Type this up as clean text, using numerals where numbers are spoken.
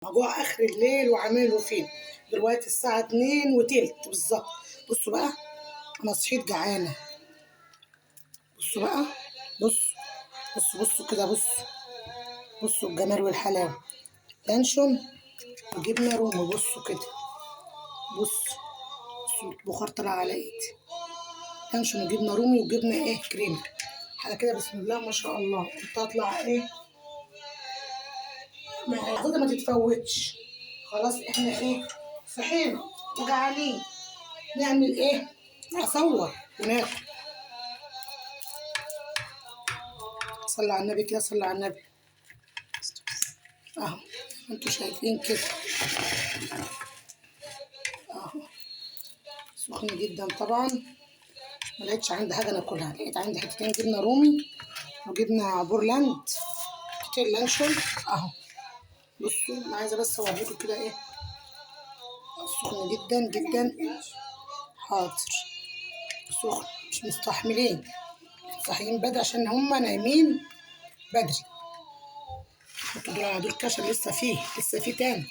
جوع اخر الليل وعامله فين. دلوقتي الساعة 2:20 بالظبط. بصوا بقى، انا صحيت جعانة. بصوا بقى، بصوا بصوا بصوا كده، بصوا بصوا الجمال والحلاوه. لانشون وجبنه رومي. بصوا كده، بصوا بصوا البخار طلع على ايدي. لانشون وجبنه رومي وجبنه ايه كريمة، حاجة كده بسم الله ما شاء الله. قلت اطلع ايه ما تتفوتش. خلاص احنا ايه صحينا وجعانين، نعمل ايه؟ اصور وناكل. صلى على النبي كده، صلى على النبي. اهو انتوا شايفين كده اهو، سخن جدا طبعا. ما لقيتش عندي حاجة ناكلها، لقيت عندي حتتين جبنه رومي وجبنه بورلاند، حتتين لانشون اهو. بصوا انا عايزه بس اوريكم كده ايه، سخن جدا جدا. حاضر، سخن مش مستحملين، صاحيين بدري عشان هما نايمين بدري. حطوا دول على دول كده عشان لسه فيه، لسه فيه تاني.